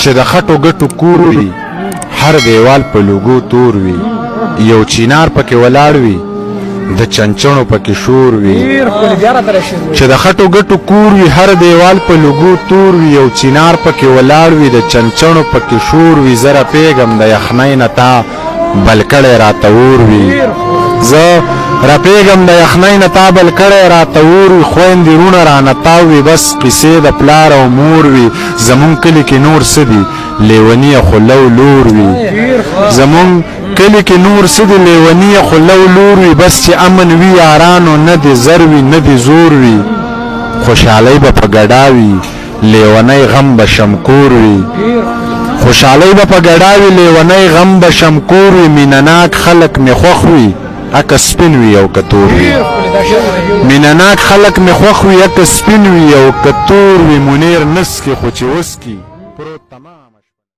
چې د خټو ګټو کور وي، هر دیوال په لوګو تور وي، یو چینار پکې ولاړ وي، د چنچڼو پکې شور وي. ډېر ښکلی، بیا راته شعر وایي. چې د خټو ګټو کور وي، هر دیوال په لوګو تور وي، یو چینار پکې ولاړ وي، د چنچڼو پکې شور وي. زه رپېږم د یخنۍ نه تا بل کړی راته اور وي، زه رپېږم د یخنۍ نه تا بل کړی راته اور وي. خویندې وروڼه رانه تاو وي، بس قیصې د پلار او مور وي. زمونږ کلي کې نور څه دي لیونیه خو لو لور وي، زمونږ کلي کې نور څه دي لیونیه خو لو لور وي. بس چې امن وي یارانو، نه دې زر وي نه دې زور وي، خوشحالۍ به په ګډا وي، لیونی غم به شمکور وي. خوشحالۍ به په ګډا وي، لیونی غم به شمکور وي. مینه ناک خلک مې خوښ وي، اکه سپین وي او که تور وي. ډېر ښکلی، دا شعر وایي. مینه ناک خلک مې خوښ وي، اکه سپین وي او که تور وي. منیر نسکي خو چې وسکي پروت تمامه شپه.